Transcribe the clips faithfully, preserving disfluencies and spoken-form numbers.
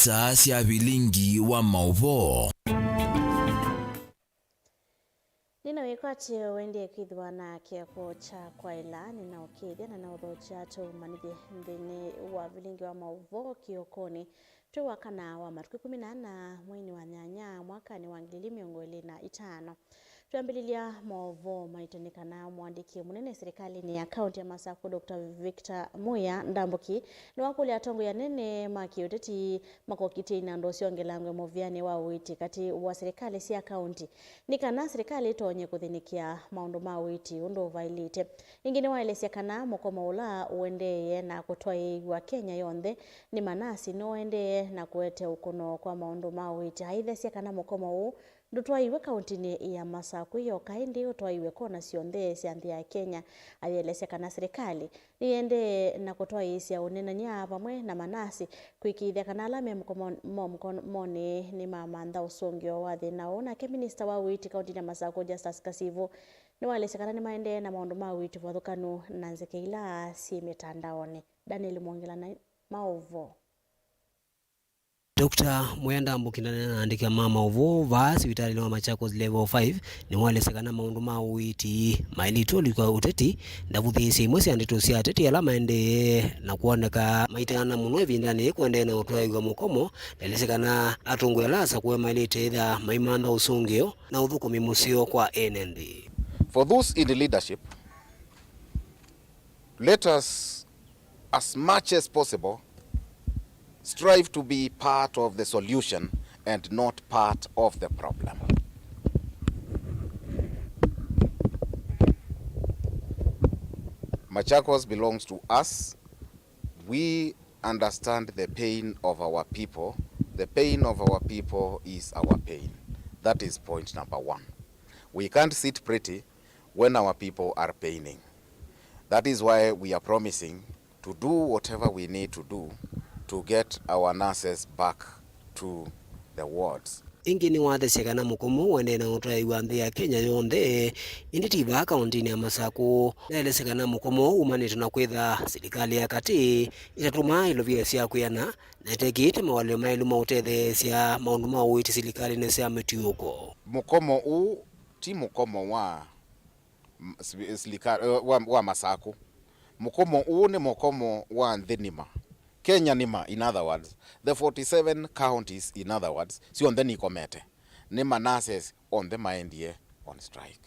Saa sya vilingi wa maũvoo. Nĩna wĩkwatyo ũendee kwĩthĩwa na kĩeko kya kwaĩla, nĩnaũkĩĩthya na naũthokya tũmanyĩthye nthĩnĩ wa vilingi wa maũvoo kĩokonĩ. Twĩ wa kana wa matukũ ĩkũmi na ana mweinĩ wa nyanya mwakanĩ wa ngili ili mĩongo ĩlĩ na itano. Twĩambĩlĩlya maũvoo maitũ nĩ kana mũandĩki mũnene silikalĩnĩ ya kaũntĩ ya Masakũ, Doctor Victor Muya Ndambuki, nĩwakũlya atongoi anene ma kĩũteti makokitye inandũ syongelangwe mũvĩanĩ wa ũiiti katĩ wa silikalĩ sya kaũntĩ nĩ kana silikalĩ ĩtonye kũthĩnĩkĩa maũndũ ma ũiiti ũndũ ũvaĩlĩte. Ĩngĩ nĩwaelesya kana mũkomo ũla ũendeeye na kũtwaĩĩw'a Kenya yonthe nĩ manasi nĩũendee na kũete ũkũno kwa maũndũ ma ũiiti. Aĩthesya kana mũkomo ũũ ndũtwaĩiwe kaũntĩnĩ ya Masakũ yoka, ĩndĩ ũtwaĩiwe kona syonthe sya nthĩ ya Kenya. Ayĩelesya kana silikalĩ nĩyĩendee na kũtwaĩĩsya ũneenany'a vamwe na manasi kũĩkĩĩthya kana ala me mũkomo-, mo mũkomonĩ nĩmamantha ũsũngĩo wa thĩna ũũ. Nake minista wa ũiiti kaũntĩnĩ ya Masakũ, Justus Kasivu, nĩwaelesya kana nĩmaendee na maũndũ ma ũiiti vathũkanu na nzeke ila syĩ mĩtandaonĩ. Daniel Mwongela na maũvoo. Doctor Muya Ndambuki ndanena na aandĩki ma maũvoo vaa sivitalĩnĩ wa Machakos Level five nĩwaelesya kana maũndũ ma ũiiti maĩlĩtwe ũlikwa ũteti, ndavũthĩĩsye imwe sya ndeto sya ateti ala maendee na kwoneka maitana mũno ĩvindanĩ yĩĩ kũendee na ũtwaĩw'a mũkomo. Ndaelesya kana atongoi ala asakũe maĩlĩte ĩtha maimantha ũsũngĩo na ũthũkũmi mũseo kwa ene nthĩ. For those in leadership, let us, as much as possible, strive to be part of the solution and not part of the problem. Machakos belongs to us. We understand the pain of our people. The pain of our people is our pain. That is point number one. We can't sit pretty when our people are paining. That is why we are promising to do whatever we need to do to get our nurses back to the wards. Ĩngĩ nĩwathesya kana mũkomo ũendee na ũtwaĩwa nthĩ ya Kenya yonthe, ĩndĩ ti vaa kaũntĩnĩ ya Masakũ. Ndaelesya kana mũkomo ũũ umanĩte na kwĩtha silikalĩ ya katĩ ĩtatũmaa ilovia sya kwĩana na ĩtekĩĩte mawalĩlo maĩlu ma ũtetheesya maũndũ ma ũiiti silikalĩnĩ sya mĩtiũko. Mũkomo ũũ ti mũkomo wa m-, sili-, silikali, eh, wa, wa Masakũ. Mũkomo ũũ nĩ mũkomo wa nthĩ nima. Kenya nima, in other words. The forty-seven counties, in other words, syonthe nikomete. Nĩ ma nurses onthe maendie on strike.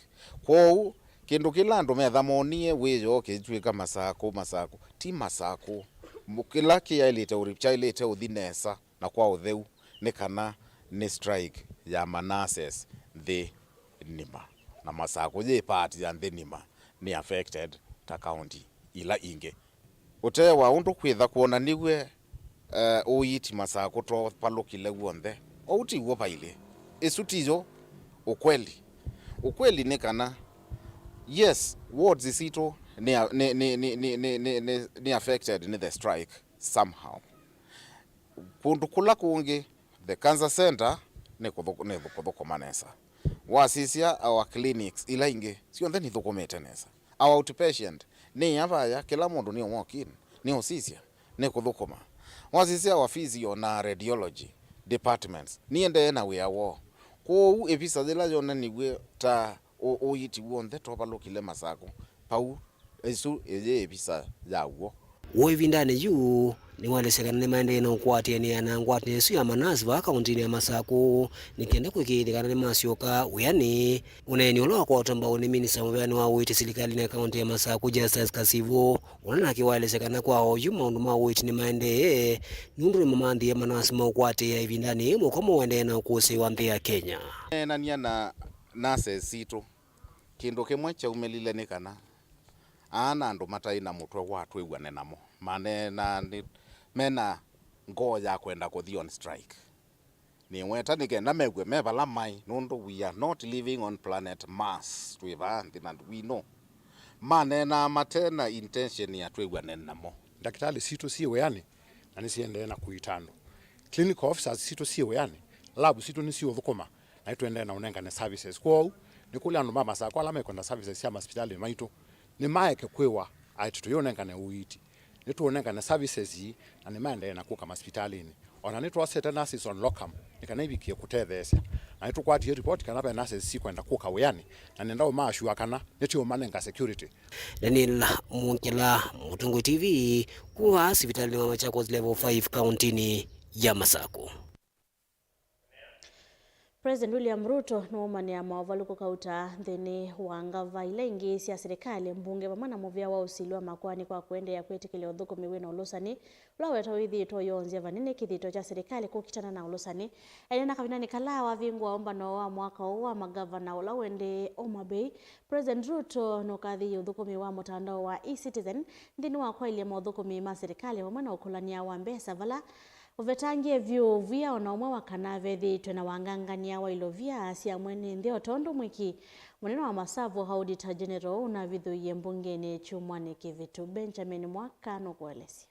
Kwoou, kĩndũ kĩla andũ metha monie wĩoo kĩitw'ĩka Masakũ, Masakũ, ti Masakũ. Mũ-, kĩla kĩaĩlĩte ũri-, kyaĩlĩte ũthi nesa na kwa ũtheu nĩ kana nĩ strike ya ma nurses nthĩ nima, na Masakũ yĩ part ya nthĩ nima nĩ affected ta county ila ingĩ. Ũtee wa ũndũ kwĩtha kwonaniw'e, eh, ũiiti Masakũ twavalũkile w'onthe. Ũu ti w'o vailĩ. Ĩsu tiyo ũkweli. Ũkweli nĩ kana, yes, wards sitũ nĩ, nĩ, nĩ affected nĩ the strike somehow. Kũndũ kũla kũngĩ, the cancer center nĩ kũthũ-, nĩ kũthũkũma nesa. Wasisya our clinics ila ingĩ, syonthe nithũkũmĩte nesa. Our outpatient, nĩ ya vaya, kĩla mũndũ nĩ walk in, nĩ ũsisya, nĩ kũthũkũma. Wasisya our physio na radiology departments, niendee na wĩa woo. Kwoou ĩvisa yĩla yonaniw'e ta ũ-, ũiiti w'onthe twavalũkile Masakũ, vau, ĩsu ĩyĩ ĩvisa ya w'o. W'o ĩvindanĩ yu, nĩwaelesya kana nĩmaendee na ũkwatĩanĩa na ngwatanĩo ĩsu ya manasi vaa kaũntĩnĩ ya Masakũ, nĩ kenda kũĩkĩĩthya kana nĩmasyoka wĩanĩ. Ũneeni ũla wakwatwa mbau nĩ minista mũveani wa ũiiti silikalĩnĩ ya kaũntĩ ya Masakũ, Justus Kasivu, ũla nake waelesya kana kwa oyu maũndũ ma ũiiti nĩmaendee, nũndũ nĩmamanthie manasi ma ũkwatĩĩa ĩvindanĩ yĩĩ mũkomo ũendee na ũkũsĩĩwa nthĩ ya Kenya. Neenania na nurses sitũ, kĩndũ kĩmwe kyaumĩlile nĩ kana aa na andũ mataĩ na mũtwe wa twĩw'ane namo, maneenaa nĩ, mena ngoo ya kwenda kũthi on strike. Nĩweta nĩ kenda mew'e me vala maĩ, nũndũ we are not living on planet Mars, twĩ vaa nthĩ na we know. Maneenaa mate na intention ya twĩw'ane namo. Ndakĩtalĩ sitũ syĩ wĩanĩ na nĩsiendee na kũita andũ. Clinical officers sitũ syĩ wĩanĩ, lab sitũ nĩsiũthũkũma na nĩtũendee na ũnengane services. Kwoou, nĩkũlya andũ ma Masakũ ala mekwenda services sya masipitalĩ maitũ nĩmaeke kwĩwa aĩ tũyĩũnengane ũiiti. Nĩtũũnengane services ii na nĩmaendee na kũka masipitalĩnĩ. Ona nĩtwosete nurses on locum nĩ kana ivikie kũtetheesya, na nĩtũkwatie report kana ve nurses sikwenda kũka wĩanĩ, na nĩenda ũmaasure kana nĩtũũmanenga security. Daniel Mukila, Mũtongoi T V, kuma sivitalĩnĩ wa Machakos Level five kaũntĩnĩ ya Masakũ. President William Ruto nĩwaumanĩa maũvalũku kauta nthĩnĩ wa ngava ila ingĩ sya silikalĩ, mbunge, vamwe na mũvĩa wa ũsili wa makoani kwa kũendeea kwĩtĩkĩlya ũthũkũmi wĩ na ũlũsani, ũla wetawa wĩthĩĩtwe ũyonzya vanene kĩthito kya silikalĩ kũkitana na ũlũsani. Aineena kavindanĩ kala wavingũa ũmbano wa mwaka ũũ wa magavana ũla ũendee Homa Bay, President Ruto nũkathĩie ũthũkũmi wa mũtandao wa eCitizen nthĩnĩ wa kwaĩlya maũthũkũmi ma silikalĩ vamwe na ũkũlany'a wa mbesa vala ũvetangie vyũ wia o na ũmwe wa kana vethĩĩtwe na wangangany'a wa ilovia sya mwene nthĩ, o tondũ mwĩki mũnene wa masavu, Auditor General, ũnavithũie mbungenĩ kyumwanĩ kĩvĩtu. Benjamin Mwaka nũkũelesya.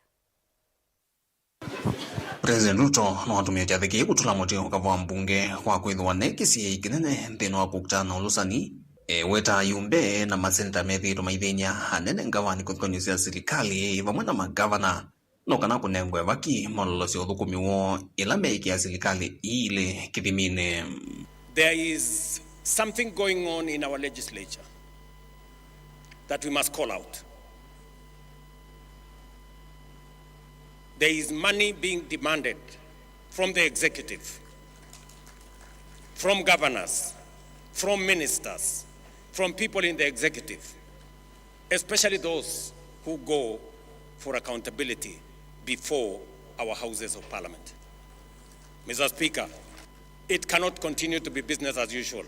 President Ruto nĩwatũmĩe kyathĩ kĩĩ kũtũla mũtĩ ũkava wa mbunge kwa kwĩthĩwa ne kĩsiĩĩi kĩnene nthĩnĩ wa kũkitana na ũlũsani. Eweta ayumbe na maseneta methĩĩtwe maithĩny'a anene ngavanĩ kũthukanĩsya silikalĩ vamwe na magavana no kana kũnengwe vaki malolosye ũthũkũmi woo ĩla meĩkĩa silikalĩ ii ilĩ kĩthiminĩ. There is something going on in our legislature that we must call out. There is money being demanded from the executive, from governors, from ministers, from people in the executive, especially those who go for accountability before our Houses of Parliament. Mister Speaker, it cannot continue to be business as usual.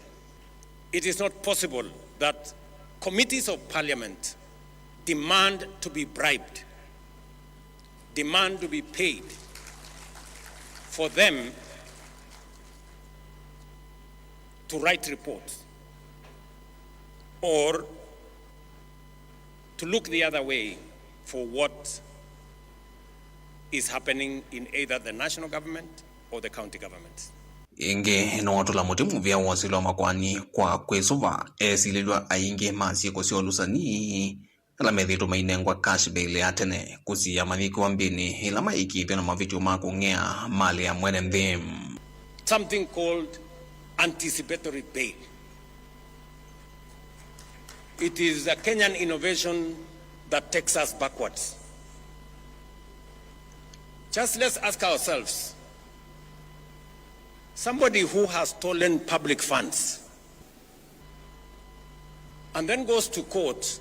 It is not possible that committees of Parliament demand to be bribed, demand to be paid for them to write reports or to look the other way for what is happening in either the national government or the county government. Ĩngĩ, nĩwatũla mũtĩ mũvĩa wa ũsili wa makoani kwa kwĩsũva esilĩlw'a aingĩ ma syĩko sya ũlũsani ala methĩĩtwe mainengwa cash bail ya tene kũsiĩĩa mayĩkĩwa mbĩnĩ ĩla maĩkĩĩthw'e na mavĩtyo ma kũng'ea malĩ ya mwene nthĩ. Something called anticipatory bail. It is a Kenyan innovation that takes us backwards. Just let's ask ourselves, somebody who has stolen public funds and then goes to court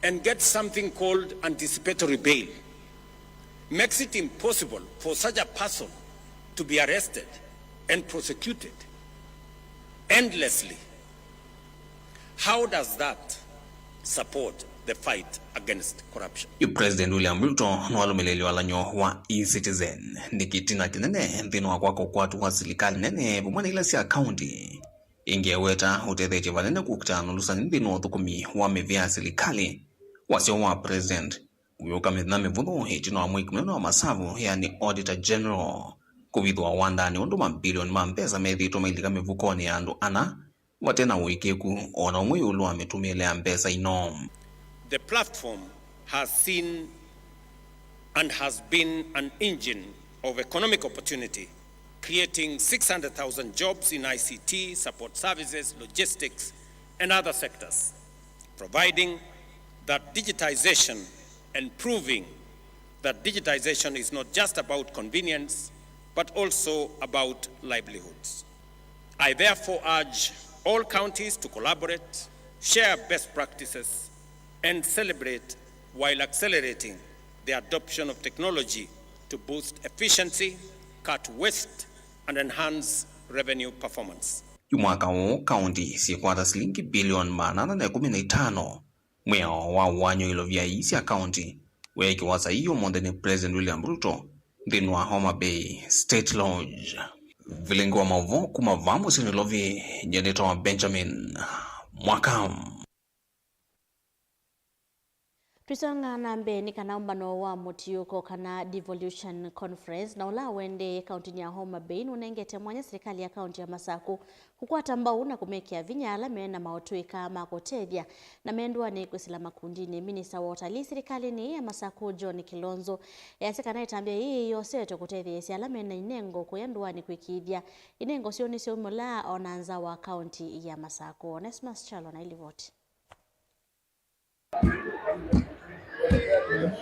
and gets something called anticipatory bail, makes it impossible for such a person to be arrested and prosecuted endlessly. How does that support the fight against corruption? Yu President William Ruto nĩwalũmĩlĩĩlye walany'o wa eCitizen nĩ kĩtina kĩnene nthĩnĩ wa kwaka ũkwati wa silikalĩ nene vamwe na ila sya kaunti. Ĩngĩ eweta ũtethetye vanene kũkitana na ũlũsani nthĩnĩ wa ũthũkũmi wa mĩvĩa ya silikalĩ. Wasya wa President wĩũka mĩthenya mĩvũthũ ĩtina wa mwĩki mũnene wa masavu, yani Auditor General, kũvithũa wandanĩ ũndũ mabilioni ma mbesa methĩĩtwe mailika mĩvukonĩ ya andũ ana vate na ũĩkĩĩku o na ũmwe ĩũlũ wa mĩtũmĩĩle ya mbesa ino. The platform has seen and has been an engine of economic opportunity, creating six hundred thousand jobs in I C T, support services, logistics, and other sectors, providing that digitization and proving that digitization is not just about convenience, but also about livelihoods. I therefore urge all counties to collaborate, share best practices, and celebrate while accelerating the adoption of technology to boost efficiency, cut waste, and enhance revenue performance. Yu mwaka ũũ, kaunti syĩkwata silingi bilioni maana ana na ĩkũmi na itano. Mwĩao wa ũany'o ilovia ii sya kaunti weekĩwa saii ũmũnthĩ nĩ President William Ruto nthĩnĩ wa Homa Bay State Lodge. Vilingi wa maũvoo kuma vaa mũsyĩ Nairobi, nyie nĩtawa Benjamin Mwaka. Tũisonga na mbee, nĩ kana ũmbano wa mũtiũko kana devolution conference na ũla ũendee kauntinĩ ya Homa Bay nũnengete mwanya silikalĩ ya kaunti ya Masaku kũkwata mbau na kũmekĩa vinya ala me na maũtũĩka ma kũtethya na me ndũanĩ kwĩsĩla makundinĩ. Minista wa ũtalii silikalĩnĩ ya Masaku, John Kilonzo, easya kana ĩtambya yĩĩ yosetwe kũtetheesya ala me na inengo kũya ndũanĩ kwĩkĩĩthya inengo syoo nĩsyaumũla o na nza wa kaunti ya Masaku. Onesmus Chalo na ilivoti.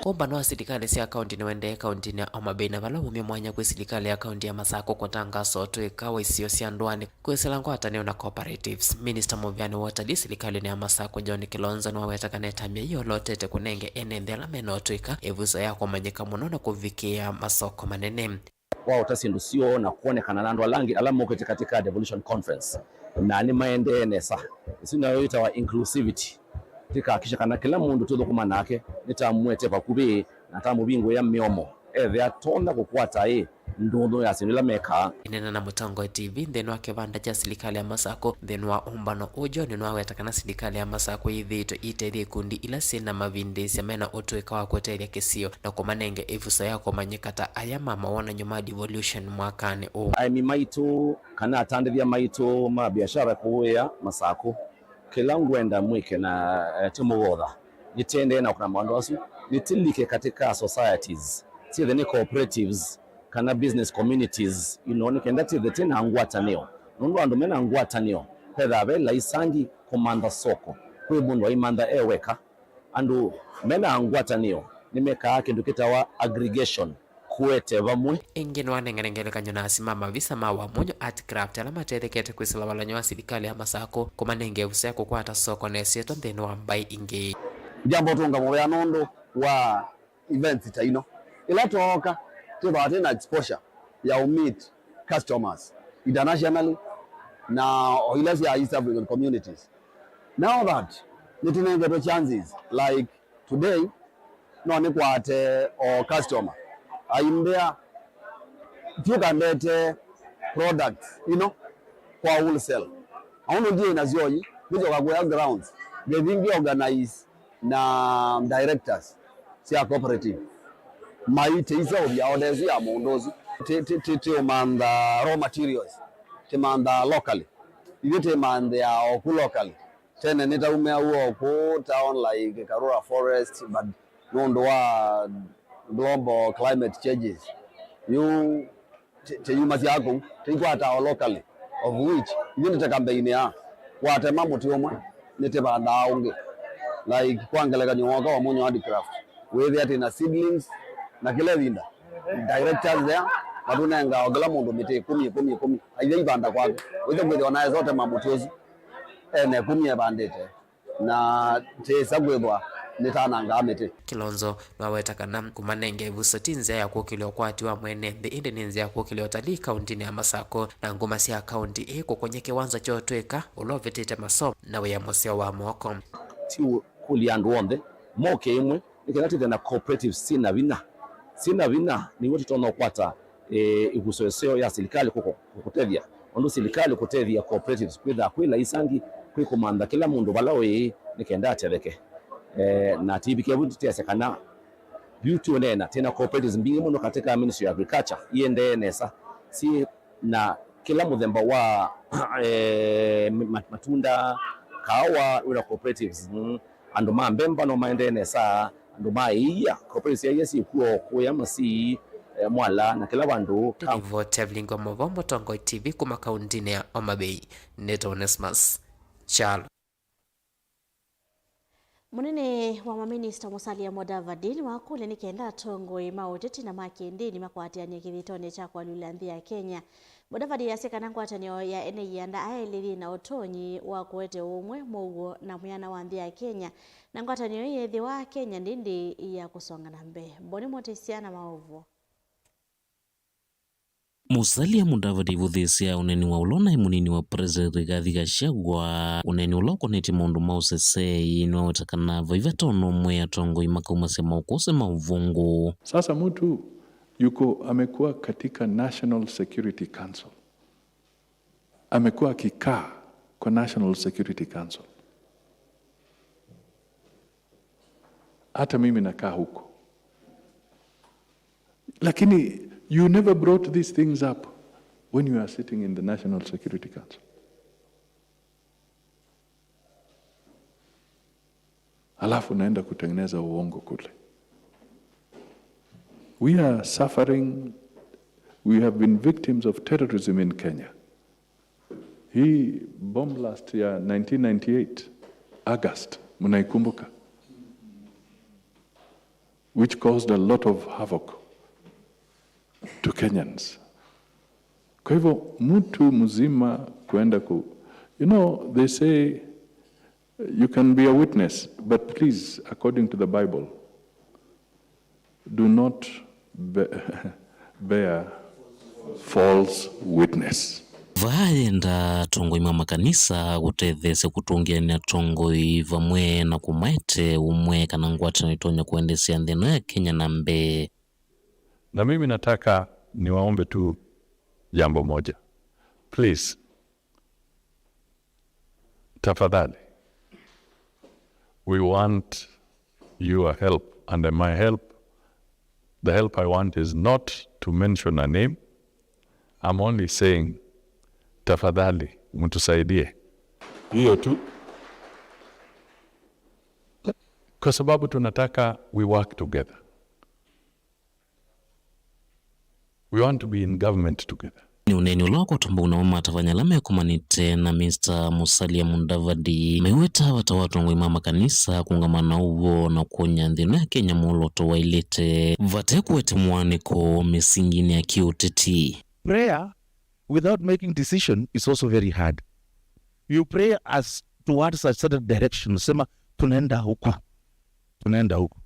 Ũmbano wa silikalĩ sya kaunti nĩwendee kauntinĩ ya Homa Bay, na vala waumie mwanya kwĩ silikalĩ ya kaunti ya Masaku kũtangasa ũtũĩka wa isio sya ndũanĩ kwĩsĩla ngwatanĩo na cooperatives. Minista mũvĩanĩ wa ũtalii silikalĩnĩ ya Masaku, John Kilonzo, nĩwaweta kana ĩtambya yĩĩ yolotete kũnenge ene nthĩ ala mena ũtũĩka ĩvuso ya kũmanyĩka mũno na kũvikĩĩa masoko manene. Waota syĩndũ syoo na kwonekana na andũ ala angĩ ala mokĩte katika devolution conference, na nĩmaendee nesa. Ĩsu nayo yĩtawa inclusivity. Tũkahakikisha kana kĩla mũndũ tũthũkũma nake nĩtamũete vakuvĩ na tamũvingũĩa mĩomo, ethĩa atonya kũkwata ĩ ndũnyũ ya syĩndũ ila mekaa. Ĩneena na Mũtongoi T V nthĩnĩ wa kĩvanda kya silikalĩ ya Masakũ nthĩnĩ wa ũmbano ũũ, John nĩwaweta kana silikalĩ ya Masakũ yĩthĩĩtwe ĩitethya ikundi ila syĩ na mavindĩĩsya mena ũtũĩka wa kũtethya kĩsio na kũmanenge ĩvuso ya kũmanyĩka ta aya ma mawonany'o ma devolution mwakanĩ ũũ. Aĩmi maitũ kana atandĩthya maitũ ma biashara kũũ ĩa Masakũ, kĩla ngwenda mwĩke na, eh, tũmũvotha, nĩtĩendee na kũna maũndũ asu, nĩtĩlike katika societies, syĩthe nĩ cooperatives kana business communities, you know, nĩ kenda twĩthe twĩ na ngwatanĩo. Nũndũ andũ mena ngwatanĩo, vethaa ve laisangi kũmantha soko kwĩ mũndũ aimantha e weka. Andũ mena ngwatanĩo nĩmekaa kĩndũ kĩtawa aggregation, kũete vamwe. Ĩngĩ nĩwanengane ngelekany'o na asi ma mavisa ma Wamunyu Art Craft ala matethekete kwĩsĩla valany'o wa silikalĩ ya Masakũ kũmanenga ĩvuso ya kũkwata soko na ĩsyĩtwa nthĩnĩ wa mbaĩ ingĩ. Ndiamba ũtũnga mũvea nũndũ wa events ta ino. Ĩla twooka, twĩthĩawa twĩ na exposure ya ũmeet customers internationally na o ila sya East African communities. Now that nĩtũnengetwe chances like today, no nĩkwate o customer aimbĩa, vyũka ndete products ino kwa wholesale. Aũndũ ndiĩ na syoyi, nĩsyoka kũya grounds, ngĩthi ngĩ organize na directors sya cooperative maitĩisya ũvya order ĩsu ya mũũndũ ũsu. Tĩ- tĩ- tĩ- tĩũmantha raw materials, tĩmantha locally. Ithyĩ tĩmanthĩaa o ku locally. Tene nĩtaumĩaa o kũũ town like Karura Forest, but nũndũ wa global climate changes, yu tĩ- tĩyumasya kũu, tĩikwataa o locally, of which ithyĩ nĩtĩ campaign ya watema mũtĩ ũmwe, nĩtĩvandaa ũngĩ. Like, kwa ngelekany'o, woka Wamunyu Handicraft, wĩthĩa twĩ na seedlings, na kĩla ĩvinda directors there matũnengaa o kĩla mũndũ mĩtĩ ĩkũmi, ĩkũmi, ĩkũmi, aithe ivanda kwake, wĩthe kwĩthĩwa nae zote ma mũtĩ ũsu ene ĩkũmi evandĩte, na tĩĩsa kwĩthwa nĩtanangaa mĩtĩ. Kilonzo nĩwaweta kana kũmanenga ĩvuso ti nzĩa ya kũkĩlya ũkwati wa mwene nthĩ, ĩndĩ nĩ nzĩa ya kũkĩlya ũtalii kauntinĩ ya Masakũ na nguma sya kaunti ĩĩ kũkony'a kĩwanza kya ũtũĩka ũla ũvĩtĩte masomo na wĩa mũseo wa moko. Ti kũlya andũ onthe moke ĩmwe, nĩ kenda twĩthĩe na cooperatives syĩ na vinya. Syĩ na vinya nĩw'o tũtonya ũkwata, eh, ĩvuso ĩseo ya silikalĩ kũ- kũ- kũtethya. Ũndũ silikalĩ kũtethya cooperatives kwĩthaa kwĩ laisangi, kwĩ kũmantha kĩla mũndũ vala ũĩ nĩ kenda atetheke. Eh, na tĩivike vu tũteasya kana yu tũneena, twĩ na cooperatives mbingĩ mũno katika Ministry of Agriculture iendee nesa, syĩ na kĩla mũthemba wa, eh, ma- matunda, kaawa, wĩna cooperatives, mm, andũ ma mbemba no maendee nesa, andũ ma ĩia, cooperatives sya ĩia syĩkw'o kũya Masii, eh, Mwala na kĩla vandũ. Nĩvo Tevlingwa Movo, Mũtongoi T V kuma kauntinĩ ya Homa Bay, nĩtawa Onesmus Kyalo. Mũnene wa maminista Musalia Mudavadi nĩwakũlya nĩ kenda atongoi ma ũteti na ma kĩndĩni makwatĩanĩe kĩthitoonĩ kya kũalyũla nthĩ ya Kenya. Mudavadi easya kana ngwatanĩo ya ene ianda aelĩ yĩ na ũtonyi wa kũete ũmwe, mũuo, na mwĩana wa nthĩ ya Kenya, na ngwatanĩo ĩĩ yĩthĩwa Kenya ndĩndĩ ya kũsonga na mbee. Boni Motisia na maũvoo. Musalia Mudavadi ivũthĩĩsya ũneeni wa ũla ũnaĩ mũnini wa President Rigathi Gachagua, ũneeni ũla ũkonetye maũndũ ma ũseseei, nĩwaweta kana vai vata ona ũmwe atongoi makaumasya maũkũsĩ ma ũvũngũ. Sasa mtu yuko, amekuwa katika National Security Council. Amekuwa akikaa kwa National Security Council. Hata mimi nakaa huko. Lakini you never brought these things up when you are sitting in the National Security Council. Alafu naenda kutengeneza uongo kule. We are suffering. We have been victims of terrorism in Kenya. Hii bomb blast ya nineteen ninety-eight, August, mnaikumbuka? Which caused a lot of havoc to Kenyans. Kwa hivyo, mtu mzima kuenda ku, you know, they say you can be a witness, but please, according to the Bible, do not be-, bear false witness. Vaa yenda atongoi ma makanisa kũtetheesya kũtũngĩanĩa atongoi vamwe na kũmaete ũmwe kana ngwatanĩo itonya kũendeesya nthĩ ĩno ya Kenya na mbee. Na mimi nataka niwaombe tu jambo moja. Please, tafadhali, we want your help, and my help, the help I want is not to mention a name. I'm only saying, tafadhali, mtusaidie. Hiyo tu. Kwa sababu tunataka we work together. We want to be in government together. Nĩ ũneeni ũla wakwatwa mbau namo matavany'a ala mekomanĩte na Mister Musalia Mudavadi, maiweta vata wa atongoi ma makanisa kũũngama na ũw'o na kwony'a nthĩ ĩno ya Kenya mwolooto waĩlĩte vate kũete mũaanĩko mĩsinginĩ ya kĩũteti. Prayer without making decision is also very hard. You pray as towards a certain direction, sema, "Tunaenda huku, tunaenda huku."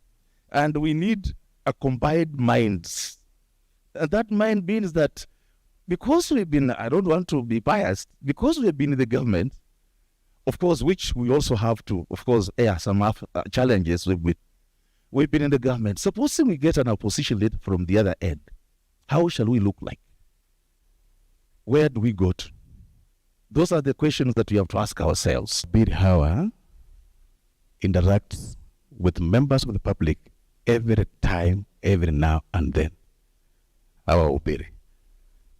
And we need a combined minds. And that mind means that because we've been, I don't want to be biased, because we've been in the government, of course, which we also have to, of course, air some of, uh, challenges with, with, we've been in the government. Supposing we get an opposition leader from the other end, how shall we look like? Where do we go to? Those are the questions that we have to ask ourselves. Mhubiri hawa interacts with members of the public every time, every now and then. Hawa wahubiri.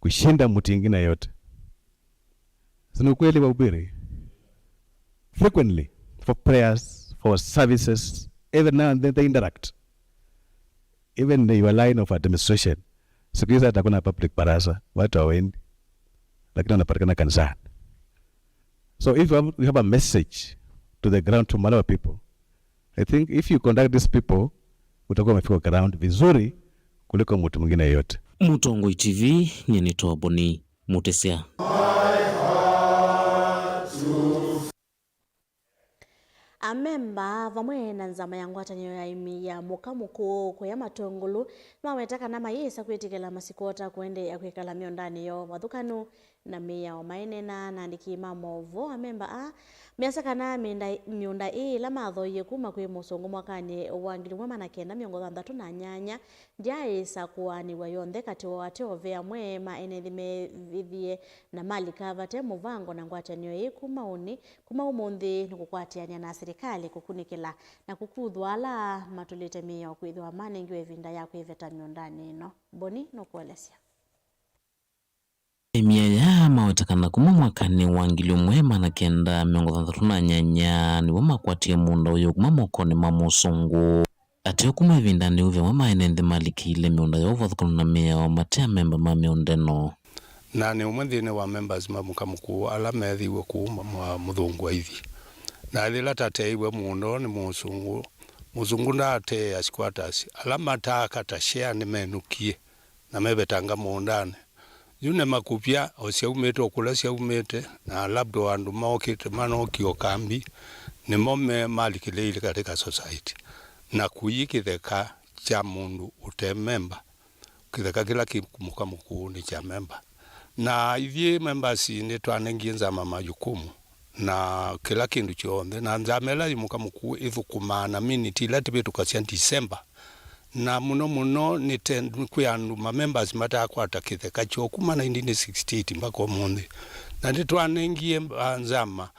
Kushinda mtu ingine yote. Si ni ukweli wahubiri? Frequently, for prayers, for services, every now and then they interact. Even the, your line of administration, siku hizi hata kuna public baraza, watu hawaendi, lakini wanapatikana kanisani. So if you have, you have a message to the ground, to Malawa people, I think if you contact these people, utakuwa umefika ground vizuri kuliko mtu mwingine yeyote. Mũtongoi T V, nyie nĩ Toboni Mutisya. Amemba vamwe na nzama ya ngwatanĩo ya aĩmi ya Mũka Mũkũũ kũya Matũngũlũ maweta kana mayĩsa kwĩtĩkĩla masikota kũendeea kwĩkala mĩũndanĩ yoo vathũkanu na mĩao. Maineena na andĩki ma maũvoo, amemba aa measya kana mĩũnda, mĩũnda ĩĩ ĩla mathoie kuma kwĩ mũsũngũ mwakanĩ wa ngili ĩmwe maana kenda mĩongo thanthatũ na nyanya ndyaĩsa kũaanĩw'a yonthe katĩ woo ateo ve amwe ma ene nthĩ mevĩthie na malika vate mũvango na ngwatanĩo ĩĩ kuma ũnĩ, kuma ũmũnthĩ nĩ kũkwatĩanĩa na silikalĩ kũkunĩkĩla na kũkuthw'a ala matũlĩte mĩao kwĩthĩwa manengiwe ĩvinda ya kwĩveta mĩũndanĩ ĩno. Boni nũkũelesya. Aĩmi aya maweta kana kuma mwakanĩ wa ngili ĩmwe maana kenda mĩongo thanthatũ na nyanya nĩw'o makwatie mũũnda ũyũ kuma mokonĩ ma mũsũngũ. Ateo kuma ĩvindanĩ yĩu ve amwe ma ene nthĩ malikĩile mĩũnda yoo vathũkanu na mĩao mate amemba ma mĩũnda ĩno. Na nĩ ũmwe nthĩnĩ wa members ma Mũka Mũkũũ ala meethĩiwe kũu ma-, ma-, mũthũngũ aithi. Na yĩla tateeiwe mũũnda ũũ nĩ mũsũngũ, mũsũngũ ndaateea squatters. Ala mataaka ta share nĩmenũkie na mevetanga mũũndanĩ. Yu nĩ makũvya o syaumĩte o kũla syaumĩte, na labda o andũ mookĩte manokie o kambi, nĩmo me malikĩlĩile katika society, na kũyi kĩtheka kya mũndũ ũte memba, kĩtheka kĩla kĩ Mũka Mũkũũ nĩ kya memba. Na ithyĩ members nĩtwanengie nzama majukumu. Na kĩla kĩndũ kyonthe. Na nzama ĩla yĩ Mũka Mũkũũ ĩthũkũmaa na miniti ila tĩvĩtũkasya December. Na mũno mũno nĩ ten-, kwĩ andũ ma members mataakwata kĩtheka kyoo kuma nineteen sixty-eight mpaka ũmũnthĩ. Na nĩtwanengie, ah, nzama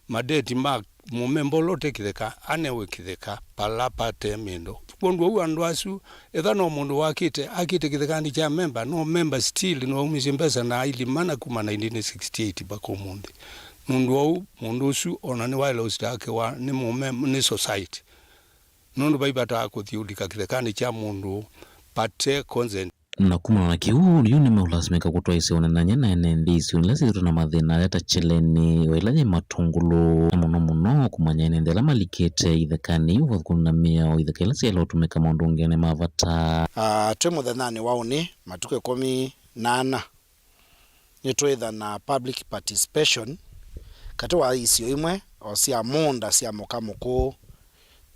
madeti ma mũmemba ũla ũte kĩtheka anewe kĩtheka vala pate mĩndũ. Kwondũ ũu andũ asu, etha no mũndũ wakĩte, akĩte kĩthekanĩ kya memba, no memba still no aumisye mbesa na ailima na kuma nineteen sixty-eight mpaka ũmũnthĩ. Nũndũ ũu, mũndũ ũsu ona nĩwaĩle ũsitakiwa nĩ mũmem-, nĩ society. Nũndũ vai vata wa kũthi ũlika kĩthekanĩ kya mũndũ pate consent. Na kumana na kĩu, yu nĩmeũlasimĩka kũtwaĩsya ũnenany'a na ene nthĩ isionĩ ila syĩthĩtwe na mathĩna aya ta Kyeleni, o ĩla yĩ Matũngũlũ, na mũno mũno kũmanya ene nthĩ ala malikĩte ithekanĩ iu ũvathũkũni na mĩao itheka ila syaĩle ũtũmĩka maũndũnĩ ma vata. Ah, twĩ mũthenyanĩ wa ũnĩ, matukũ ĩkũmi na ana, nĩtwĩtha na public participation katĩ wa isio imwe o sya mũũnda sya mũka mũkũũ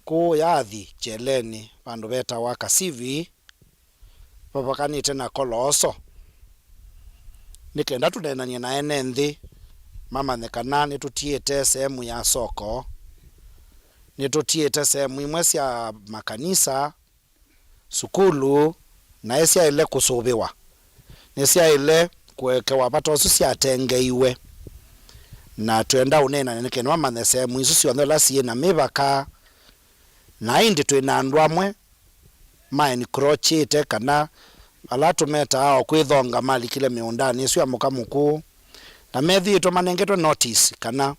kũũ yathi Kyeleni, vandũ vetawa Kasivi, vavakanĩte na Kolooso, nĩ kenda tũneenany'e na ene nthĩ mamanye kana nĩtũtiĩte sehemu ya soko, nĩtũtiĩte sehemu imwe sya makanisa, sukulu, na ĩsyaĩle kũsũvĩwa. Nĩsyaĩle kũekewa vata ũsu syatengeiwe. Na twenda ũneena nĩ kenda mamanye sehemu isu syonthe ĩla syĩ na mĩvaka. Na ĩndĩ twĩ na andũ amwe ma encroachĩte, kana ala tũmetaa o kwĩthonga, malikile mĩũndanĩ ĩsu ya mũka mũkũũ, na methĩĩtwe manengetwe notice kana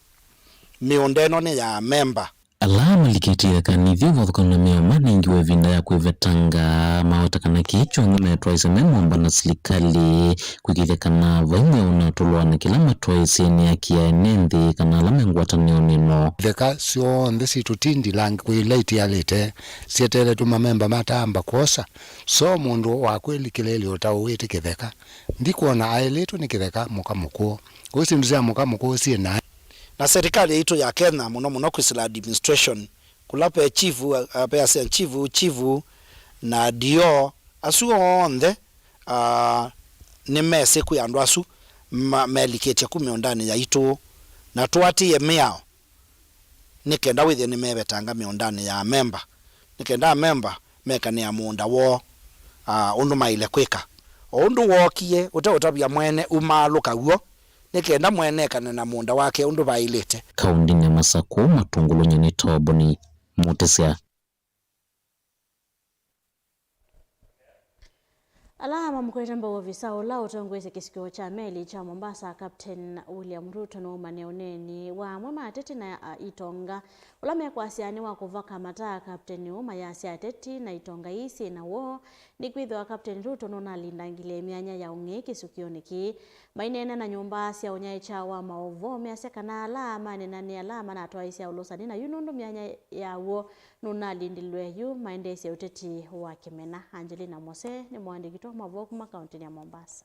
mĩũnda ĩno nĩ ya amemba. Ala malikĩte ithekanĩ ithi ũvathũkanu na mĩao manengiwe ĩvinda ya kwĩvetanga, maweta kana kĩĩ kyonthe metwaĩsya me mũmba na silikalĩ, kwĩkĩĩthya kana vai mweũ na tũlũa na kĩla matwaĩsye nĩ aki ya ene nthĩ kana ala me ngwatanĩonĩ ĩno. Itheka syonthe sitũ ti ndilangi kwĩ ila itialĩte, syeteeletwe mamemba matamba kwosa. So mũndũ wa kwĩlikĩlĩĩlya ũtaũĩte kĩtheka, ndikwona aĩlĩtwe nĩ kĩtheka mũka mũkũũ. Kũu syĩndũ sya mũka mũkũũ syĩ na Na serikali yaitũ ya Kenya, mũno mũno kwĩsĩla administration, kũla ve chief, uh, ve assistant chief, chief, na D O, asu onthe, uh, nĩmesĩ kwĩ andũ asu ma-, melikĩtye ku mĩũndanĩ yaitũ, na tũatĩĩe mĩao nĩ kenda wĩthĩe nĩmevetanga mĩũndanĩ ya amemba, nĩ kenda amemba mekanĩa mũũnda woo, aa, ũndũ maĩle kwĩka. O ũndũ wookie, ũteũtavya mwene umaalũka w'o, nĩ kenda mwene ekane na mũũnda wake ũndũ vaĩlĩte. Kaũndĩnĩ ya Masakũ, Matũngũlũ, Nyoni, Toboni, Mũtĩsya. Ala mamũkwete mbau ovisa ũla ũtongoesye kĩsukĩo kya meli kya Mombasa, Captain William Ruto, nũũmane ũneeni wa amwe ma ateti na, a, itonga ũla mekwasya nĩ wa kũvaka mataa Captain ũũ, mayasya ateti na itonga ii syĩ na woo, nĩkwĩthĩwa Captain Ruto nũnalindangilye myanya ya ũng'ei kĩsukĩonĩ kĩĩ. Maineena na nyũmba sya ũnyaĩĩkya wa maũvoo, measya kana ala maneena nĩ ala manatwaĩsya ũlũsani na yu nũndũ myanya ya w'o nũnalindilwe yu maendeesye ũteti wa kĩmena. Angelina Mose nĩ mũandĩki witũ wa maũvoo kuma kaũntĩnĩ ya Mombasa.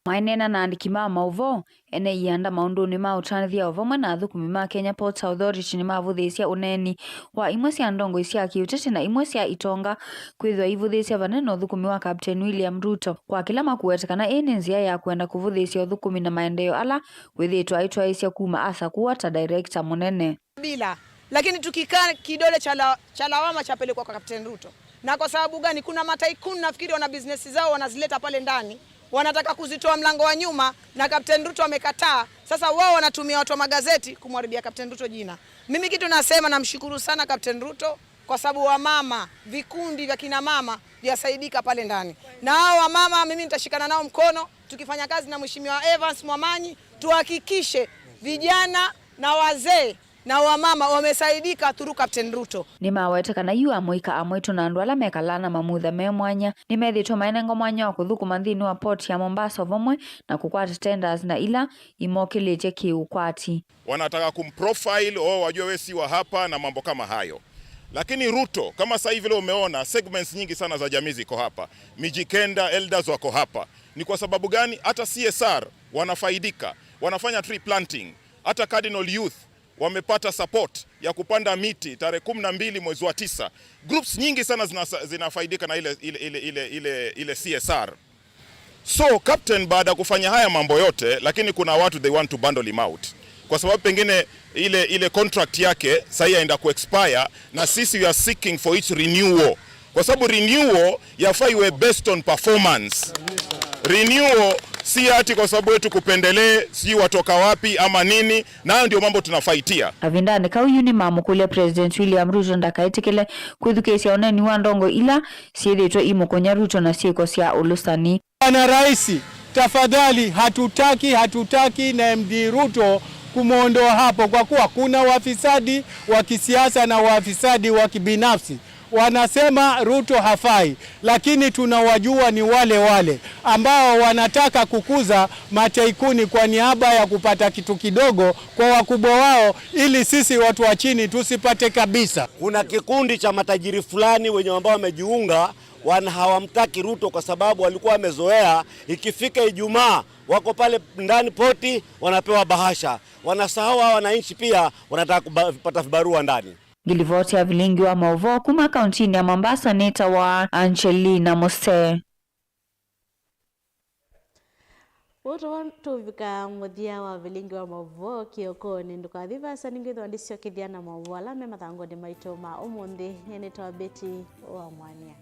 Maineena na andĩki ma maũvoo, ene ianda maũndũnĩ ma ũtanĩthya o vamwe na athũkũmi ma Kenya Ports Authority nĩmavũthĩĩsye ũneeni wa imwe sya ndongoi sya kĩũteti na imwe sya itonga kwĩthĩwa ivũthĩĩsya vanene ũthũkũmi wa Captain William Ruto, kwa kĩla makũweta kana ĩĩ nĩ nzĩa ya kwenda kũvũthĩĩsya ũthũkũmi na maendeeo ala wĩthĩĩtwe aitwaĩĩsya kuma asakũwa ta director mũnene. Bila. Lakini tukikaa, kidole cha la-, cha lawama chapelekwa kwa Captain Ruto. Na kwa sababu gani? Kuna mataikun, nafikiri wana business zao wanazileta pale ndani. Wanataka kuzitoa mlango wa nyuma na Captain Ruto amekataa. Sasa wao wanatumia watu wa magazeti kumharibia Captain Ruto jina. Mimi kitu nasema, namshukuru sana Captain Ruto kwa sababu wamama, vikundi vya kina mama vyasaidika pale ndani. Na hao wamama mimi nitashikana nao mkono, tukifanya kazi na Mheshimiwa Evans Mwamanyi, tuhakikishe vijana na wazee na wamama wamesaidika through Captain Ruto. Nĩmawete kana yu amũika, amwaitũ na andũ ala mekalaa na mamutha me mwanya nĩmethĩĩtwe mainengwa mwanya wa kũthũkũma nthĩnĩ wa port ya Mombasa o vamwe na kũkwata tenders na ila imokĩlĩtye kĩ-ũkwati. Wanataka kumprofile, "Oh, wajua we si wa hapa," na mambo kama hayo. Lakini Ruto, kama sasa hivi leo umeona segments nyingi sana za jamii ziko hapa, Mijikenda, elders wako hapa. Ni kwa sababu gani? Hata C S R wanafaidika, wanafanya tree planting. Hata Cardinal Youth wamepata support ya kupanda miti tarehe kumi na mbili mwezi wa tisa. Groups nyingi sana zina-, zinafaidika na ile, ile, ile, ile, ile, ile C S R. So, Captain, baada ya kufanya haya mambo yote, lakini kuna watu they want to bundle him out. Kwa sababu pengine ile, ile contract yake sasa yaenda kuexpire, na sisi we are seeking for its renewal. Kwa sababu renewal yafaa iwe based on performance. Renewal Si ati kwa sababu wetu kupendelee, si watoka wapi ama nini, nayo ndio mambo tunafaitia. Kavindanĩ kau yu nĩmamũkũlya President William Ruto ndakaĩtĩkĩle kwĩthukĩĩsya ũneeni wa ndongo ila syĩthĩĩtwe imũkũnya Ruto na syĩko sya ũlũsani. Bwana Rais, tafadhali, hatutaki, hatutaki na M D Ruto kumwondoa hapo, kwa kuwa kuna wafisadi wa kisiasa na wafisadi wa kibinafsi. Wanasema Ruto hafai, lakini tunawajua ni wale wale ambao wanataka kukuza mataikuni kwa niaba ya kupata kitu kidogo kwa wakubwa wao, ili sisi watu wa chini tusipate kabisa. Kuna kikundi cha matajiri fulani wenye ambao wamejiunga, wana-, hawamtaki Ruto kwa sababu walikuwa wamezoea ikifika Ijumaa wako pale ndani poti wanapewa bahasha. Wanasahau hawa wananchi pia wanataka kuba-, kupata vibarua ndani. Ngilivoti ya vilingi wa mauvoo kuma kauntinĩ ya Mombasa nĩtawa Angelina Muse. Ũu tũvika mũthya wa vilingi wa mauvoo kĩokonĩ. Ndũkathi vasa, nĩngwĩthwa ndĩsyokethya na mauvoo ala me mathangũnĩ maitũ ma ũmũnthĩ. Nyie nĩtawa Betty wa Mwania.